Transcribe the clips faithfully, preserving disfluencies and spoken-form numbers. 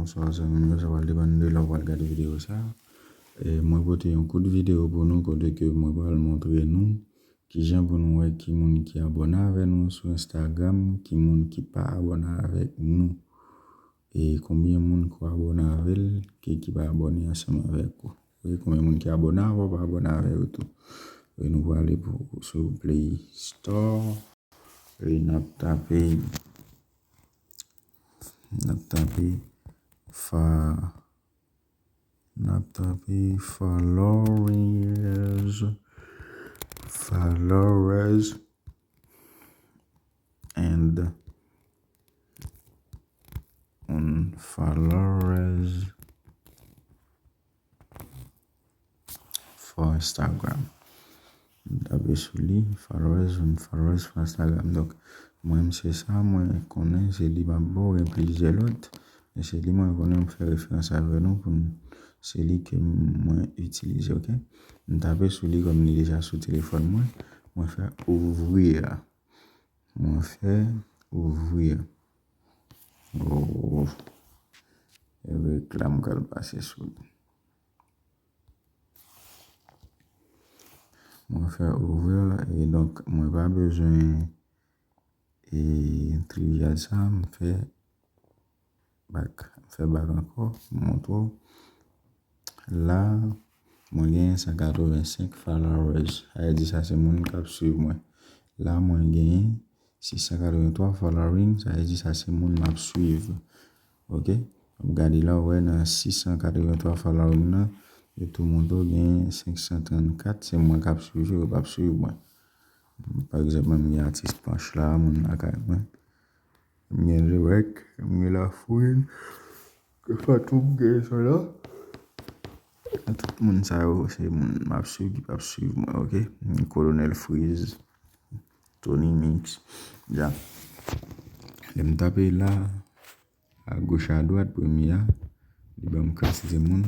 Bonswa zanmi m yo, sa pral depann de lè w pral gade videyo sa. E, mwen pote yon kout videyo pou nou kote ke mwen pral montre nou kijan pou nou wè ki moun ki abòne avè nou sou Instagram, ki moun ki pa abòne avèk nou. E konbyen moun ki abòne avè l, ki, ki pa abòne ansanm avèk ou. Wi, konbyen moun ki abòne avè w, pa abòne avè yo tou. E nou prale pou, sou Play Store. E n ap tape, n ap tape fa, n ap tape followers, followers and unfollowers for Instagram. M tape sou li, followers, unfollowers for Instagram. Donk, mwen, se sa mwen konnen, se li m ap ba w, gen plizyè lòt. Men se li mwen konnen, m fè referans avè nou pou n, se li ke mwen itilize, oke? M tape sou li kòm li deja sou telefòn mwen. Mwen fè ouvrir. Mwen fè ouvrir. Oh, e reklam k al pase sou li. Mwen fè ouvrir, e donk, mwen pa bezwen, e, trivial sa, m fè bak. M fè bak ankò, m montre w. La, mwen genyen san katrevensenk followers. Sa vle di sa se moun k ap swiv mwen. La, mwen genyen sis san katrevenntwa following. Sa vle di sa se moun m ap swiv. Oke? W ap gade la, w wè nan sis san katrevenntwa following nan, yo tou montre w genyen senk san trannkat, se mwen k ap swiv yo, yo p ap swiv mwen. Pa egzanp, mwen, m gen atis Panch la, moun lakay mwen. M gen Lewek, m gen Lafouin. Fatou, m gen Sola. Tout moun sa yo, se moun m ap swiv, ki p ap swiv mwen, oke? Kolonèl Freeze, Tony Mix, ya. Lè m tape la, a goch, a dwat, premye a, li ban m kantite moun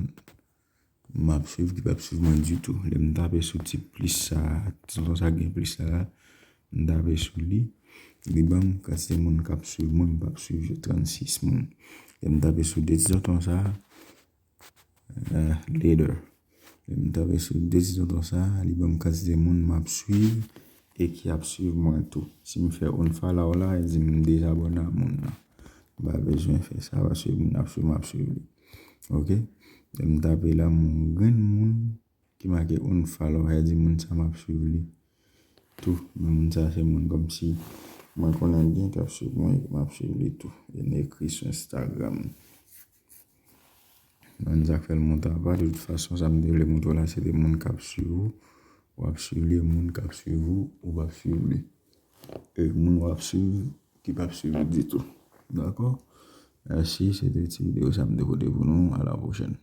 m ap swiv ki p ap swiv mwen ditou. Lè m tape sou ti plis sa, ti tonton sa gen plis la, la, m tape sou li, li ban m kantite moun k ap swiv mwen, m p ap swiv yo, trannsis moun. Lè m tape sou de ti tonton sa, eh, leader. Lè m tape sou de ti tonton sa, li ban m kantite moun m ap swiv e ki ap swiv mwen tou. Si m fè unfollow la, e di m dezabòne a moun nan. M pa bezwen fè sa paske moun ap swiv m, ap swiv li. Oke? Lè m tape la, m grenn moun ki make unfollow, sa vle di moun sa m ap swiv li tou. Men moun sa se moun kòmsi mwen konnen byen k ap swiv mwen, m ap swiv li tou. E n ekri sou Instagram. Mwen sa k fè l monte apa, de tout fason, sa m te vle montre w la, se de moun k ap swiv ou, w ap swiv li, moun k ap swiv ou, ou p ap swiv li. E moun w ap swiv, ki p ap swiv ou ditou. Dakò? Mèsi, se te ti videyo sa m te pote pou nou. A la pwochèn.